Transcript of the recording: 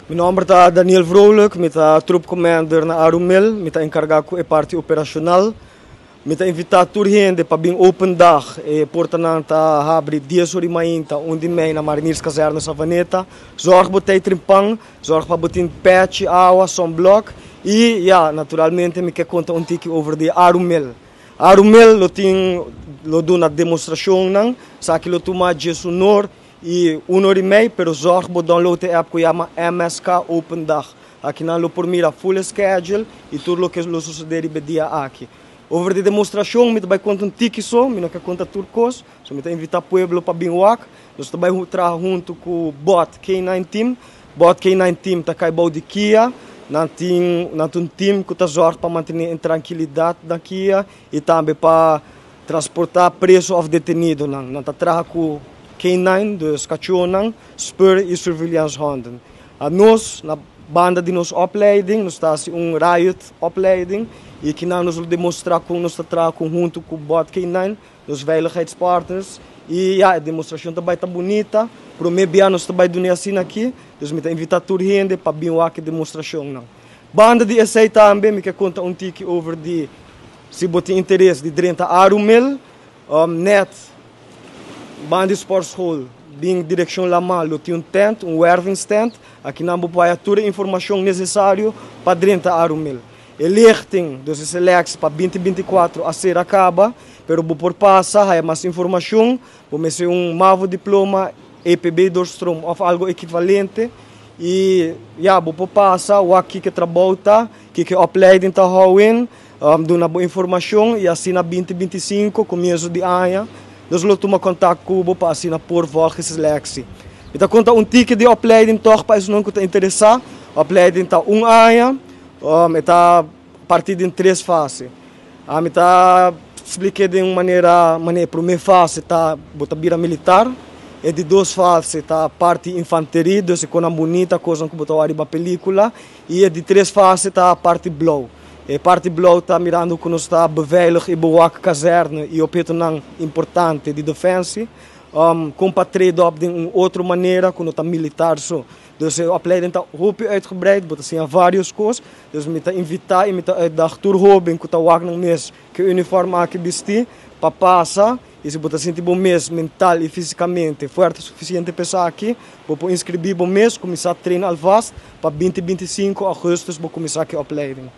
Mi nòmber ta Daniel Vrolijk, mi ta troop commander na Arumil, mi ta enkargá ku e parti operashonal. Mi ta invitá tur hende pa bin open dag. E portanan ta habri 10 or di mainta, 1:30 na Marinierskazerne Savaneta. Zorg bo tei trempan, zorg pa bo tin pèchi, awa, sunblock. I ya, naturalmente mi ke konta un tiki over di Arumil. Arumil lo tin lo duna demostrashonnan, esaki lo tuma 11 or i 1:30, pero zorg bo download e app ku yama MSK Open Dag. Aki nan lo por mira full schedule i tur loke lo sosodé riba e dia aki. Over di demostrashon, mi ta bai konta un tiki so, mi no ke konta tur kos, so mi ta invitá pueblo pa bin wak. Nos ta bai traha huntu ku Bot K9 Team. Bot K9 Team ta kai bou di KIA. Nan tin un team ku ta zorg pa mantené e trankilidat na KIA i tambe pa transportá preso òf detenidonan. Nan ta traha ku K9, dus kachónan, spoor i surveillance honden. Anos, na banda di nos opleiding, nos ta hasi un riot opleiding i akinan nos lo demostrá kon nos ta traha huntu ku Bot K9, nos veiligheidspartners. I ja, e demostrashon ta bai ta bunita. Promé bia nos ta bai duna asina aki, dus mi ta invitá tur hende pa bin wak e demostrashonnan. Banda di esei tambe, mi ke konta un tiki over di si bo tin interes di drenta Arumil, net banda di sportschool, bin direkshon laman, lo tin un tent, un wervingstent. Akinan bo por haya tur e informashon nesesario pa drenta Arumil. E lichting, dus e selectie pa 2024 a ser a kaba, pero bo por pasa, haya mas informashon, bo mester un MAVO diploma, EPB doorstroom òf algu ekivalente. I ja, bo por pasa, wak kiko trabou ta, kiko opleiding ta hou in, duna bo informashon i asina 2025, komienso di aña, nos lo tuma kontakto ku bo pa asina por volg selectie. Mi ta konta un tiki di opleiding toch pa esnan ku ta interesá. Opleiding ta un aña, e ta partí den tres fase. Mi ta splika di un manera: promé fase ta bo ta bira militar, e di dos fase ta parti infanteria, dus e kosnan bunita, kosnan ku bo ta wak riba pelíkula, i e di tres fase ta parti blou. E parti blou ta mirando ku nos ta beveilig i bewaak kazerne i ophetonan importante di defensie. Kon pa trade op di un otro manera ku no ta militar so. Dus e opleiding ta hopi uitgebreid, bo ta siña varios kos. Dus mi ta invitá i mi ta uitdag tur hóben ku ta wak nan mes ku e uniform aki bistí pa pasa. I si bo ta sinti bo mes mental i físikamente fuerte sufisiente pa esaki, bo por inskribí bo mes, kuminsá train alvast pa 2025 ougùstùs bo kuminsá ku e opleiding.